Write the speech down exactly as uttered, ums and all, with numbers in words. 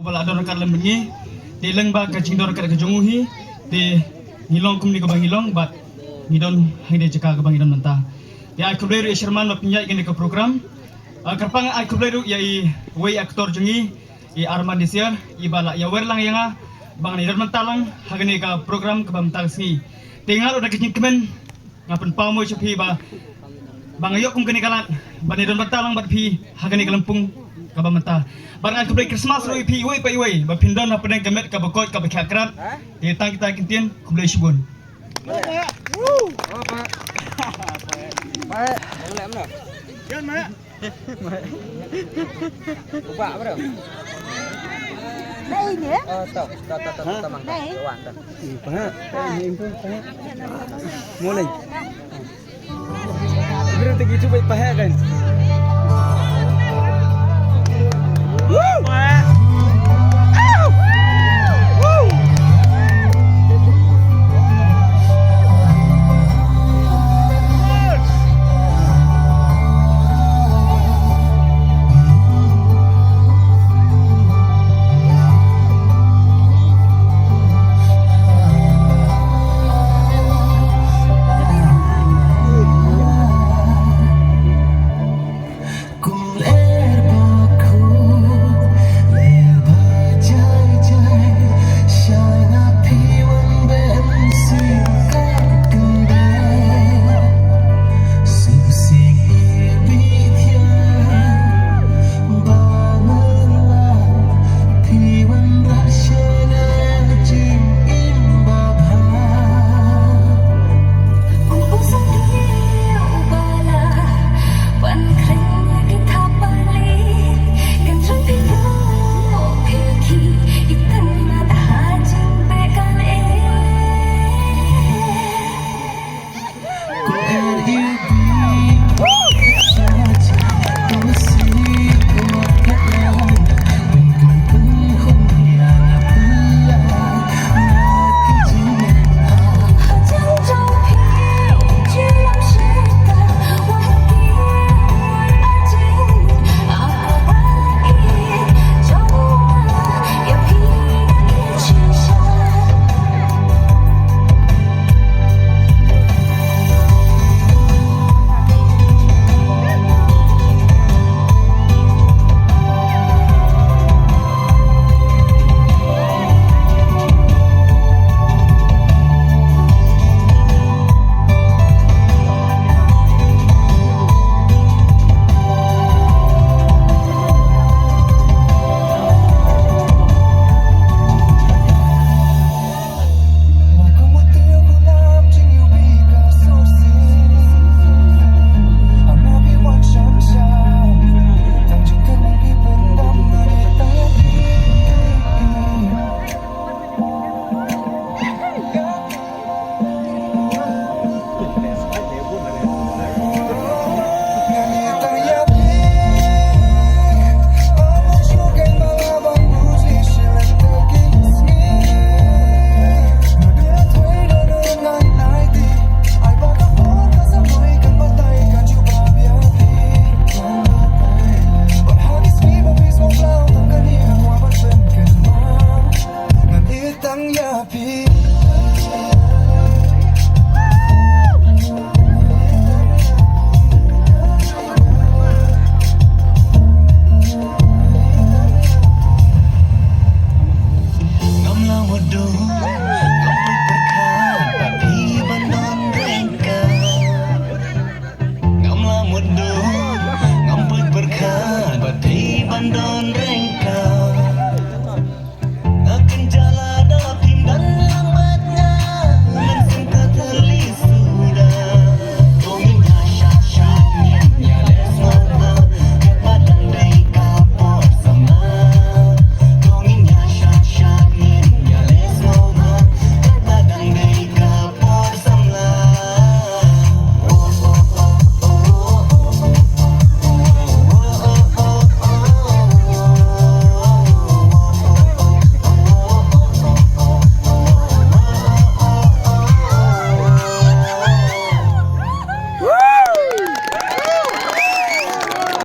Ba la don ryngkat lem bad ngi. Te leng ba ka jingdon ryngkat ka jong u hi. Te ngi long kumne kaba ngi long bad ngi don hangne jaka kaba ngi don mynta. Te ai khublei ruh ïa Sherman ba pynïaid kane ka program. Ah, kyrpang ai khublei ruh ïa i wei actor jong ngi, i Arman Desiar, i ba la ïa wer lang ïa nga ba ngan ïa don mynta lang ha kane ka program kaba mynta ka sngi. Te nga ruh da ka jingkmen nga pynpaw mo sha phi ba ba nga ïoh kum kane ka lad ban ïa don bynta lang bad phi ha kane ka lympung kaba mynta. Bad nga ai khublei Christmas ruh ïa phi iwei pa iwei ba phin don hapdeng ka met kaba koit kaba khiah krad. Te tang kita ki ktien, khublei shibun. Ubah bro. Dai ni. Oh, to, to, to, to, to, mang. Dai. Wan, to. Paha, paha, ni tu, paha. Mulai. Bro, tu gitu baik paha kan. Woo!